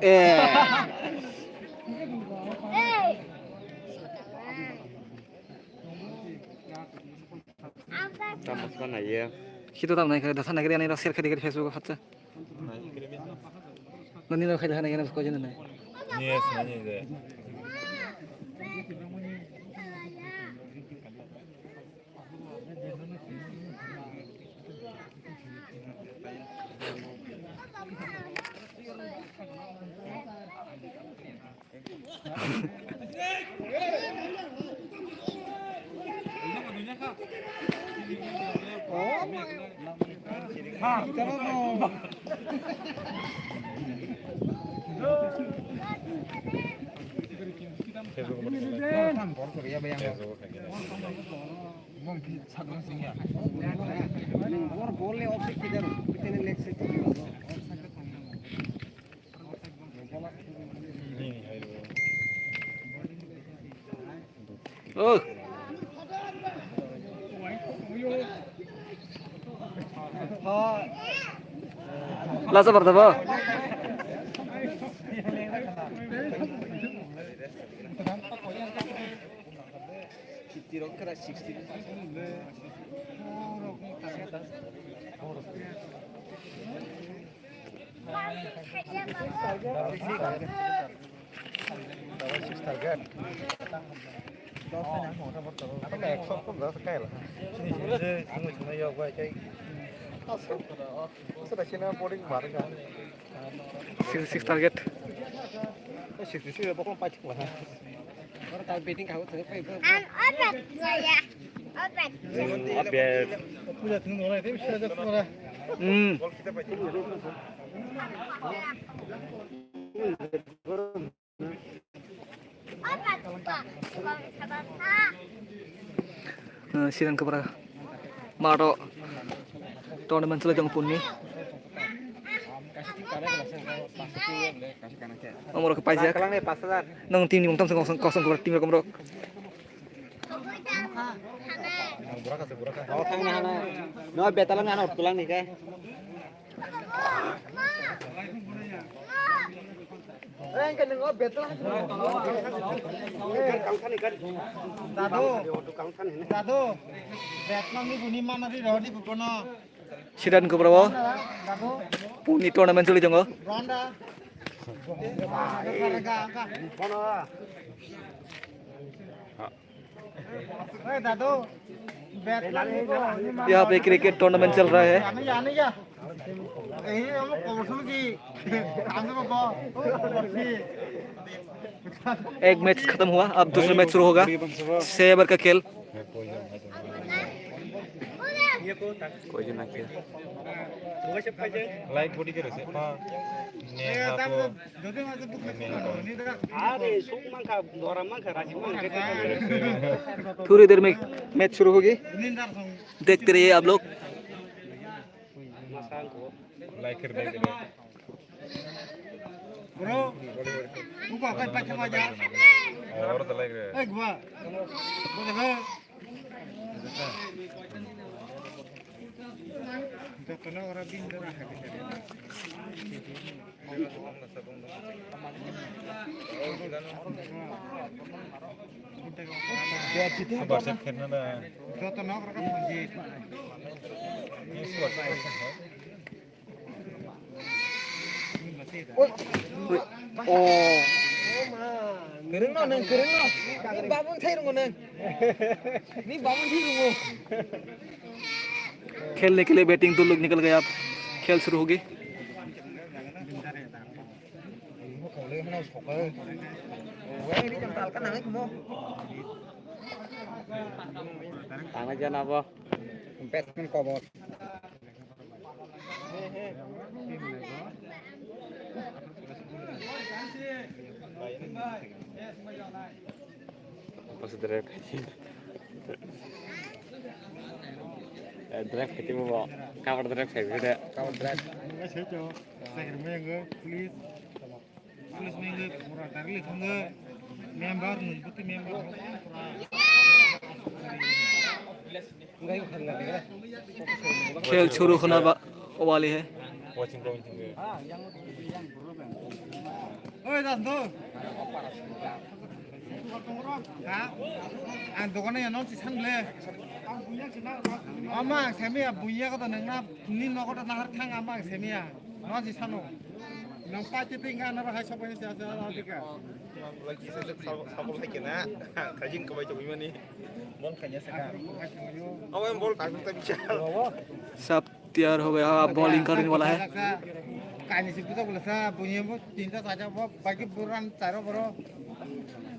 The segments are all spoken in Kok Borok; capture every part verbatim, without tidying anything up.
Eh. Tamo sana ya. Sito tam nai kare, dasa nai kare, ani ro share kare kare Facebook o phatsa. Nani ro khai dasa nai kare, ko jena nai. Yes, nani de. Oh. Lasa barta ba? Six, six target. Ang obat saya. Obat. Hmm, obat. Hmm. Obat, obat. Obat, obat. Eh, sidan kebra. Maro tournament chwlai tongo punni. Omorok paijak. Nang team ni mungtam kosong kosong kebra team rok omorok. No, betalan ano tulang ni ke. Dadu, dadu, betmang ni buni mana ri rodi bukono. Sidan kebra o. Dadu. Punni tournament choli tongo. Ronda. यहाँ पे cricket tournament चल रहा है। एक मैच खत्म हुआ, अब दूसरा मैच शुरू होगा। छह ओवर का खेल। Light body ke rese pa ne ha po. थोड़ी देर में मैच शुरू होगी, देखते रहिए आप लोग। Like कर दे। Bro, buka kai pacha maja. Or the like. Eh, gua. Buka kai. Jotono ora din dora hai. Jotono ora ka sanji. Oh. Kereng no neng, kereng no. Ni babun thai rungo neng. Ni babun thai rungo. खेलने के लिए बैटिंग दो लोग निकल गए। अब खेल शुरू होगी। Tangna jana bo. Batsman kobor. Pas drive khaiti. Eh, drive khaiti bo. Cover drive khai de. Cover drive. Please. Police mengwi pura tarli thangwi member nujbuti member. खेल शुरू होने वा-, वाली है। Watching, watching. Oi, das do. Ha? Ang dogana ya non si san le. Ama ang semi ya bunya ko to nang na ni no ko to nahar thang ama ang semi ya. Non si sano. Nang pa ti ting ga na hai sobo ni sa sa dika. Sabol hai kena. Kajing ko bai to mani. Bol kanya sa ka. Awa bol ta ta bichar. Sab तैयार हो गया, अब बॉलिंग करने वाला है। Kaini si puja gula sa, bunya bo tinta saja bo, bagi buran charo boro.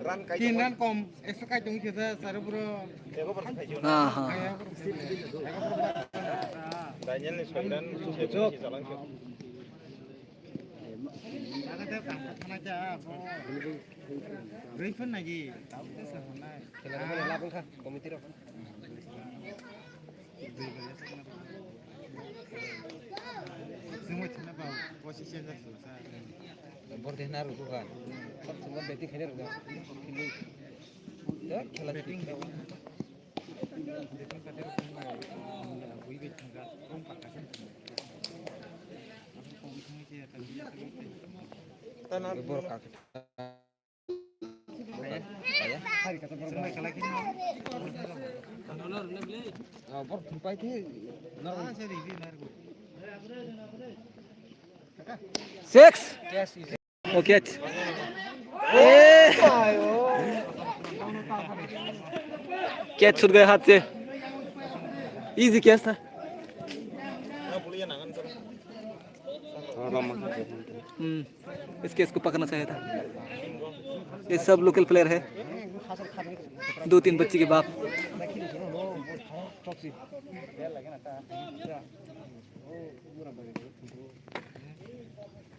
Run kai tin run kom, ekso kai tung kisa charo boro. Ego boro khai jona. हाँ, हाँ। Daniel ni soi run, soi run si jalan khe. Aga de kam khana ja bo. Rui phun nagi, tau te sa phun nai. Khela ko la bung kha, committee ro. Bor de na rugo ga. Sab sumar betting khene rugo. Khili. Ya, khela betting. Bor ka. Six. वो catch. Catch छूट गया हाथ से। Easy catch था। हम्म। इसके इसको पकड़ना चाहिए था। ये सब लोकल प्लेयर है, दो तीन बच्चे के बाप।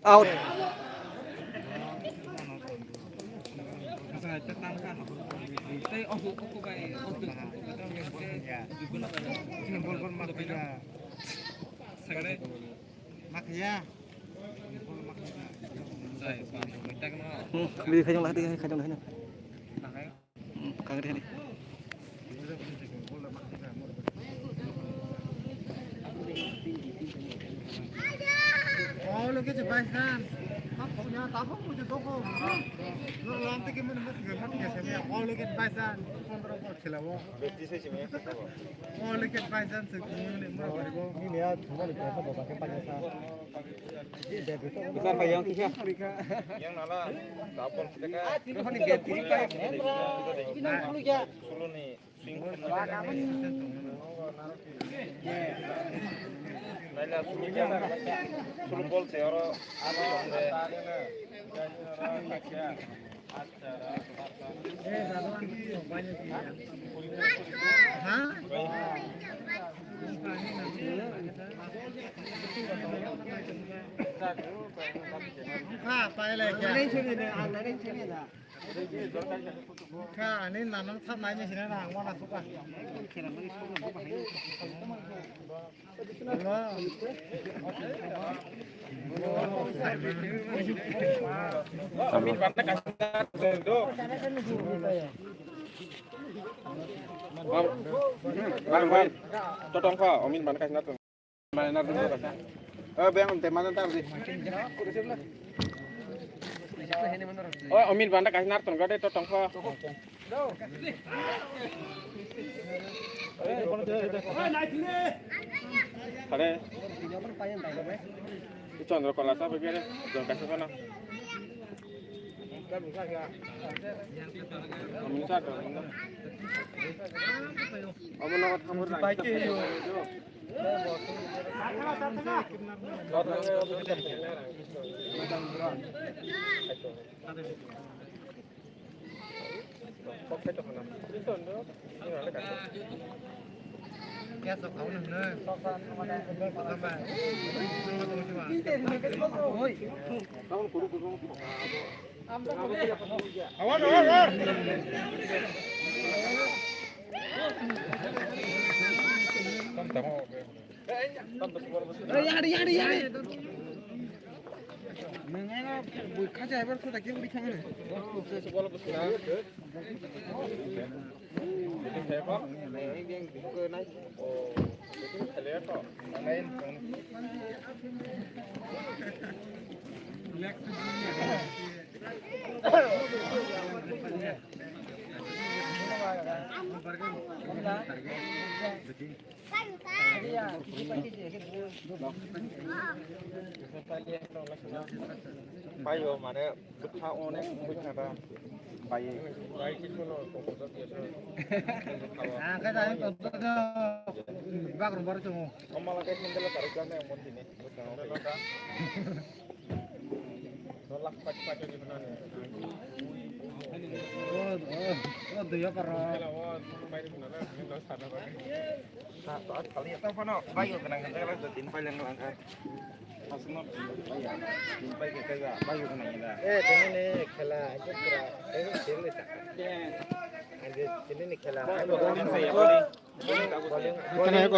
Out. Hmm, beri kajang lah, kajang lah. Hmm, kagak deh. Yang nala, dapur kita kan. Sulu ni, sing. Naila sulu kya? Sulu bol se oro. Kha, ani nanang thap nai ni sina na ang wana suka. Amin banta kasih. Bang, bang, bang. Totong kho, amin banta kasih. Oh, beng, te mana tar di. Oh, amin banta kasih narton gade to tongkho. Hare. Chandra Kola sa begere, jon kasih sana. Amin sa to. Amin na khamur na. Yari, yari, yari. Nang ano bui khaja ebar khuda ke bui khangana. Paio mane bwkha onek wngwi thangkha. Bai. Ang khe jani tongo bak rwbar tongo. Omala khe sandal parikha ne mon dine. O, o, o, duya paro. Sa, sa, kali ya, tapa no, bayo kenang, kenang, kenang, tin paileng lang kan. Asno, bayo, tin pai ke kaga, bayo kenang ila. Eh, tini ni khela, aja pura, eh, sini tak. Aja tini ni khela. Bowling saya, bowling. Bowling, bowling.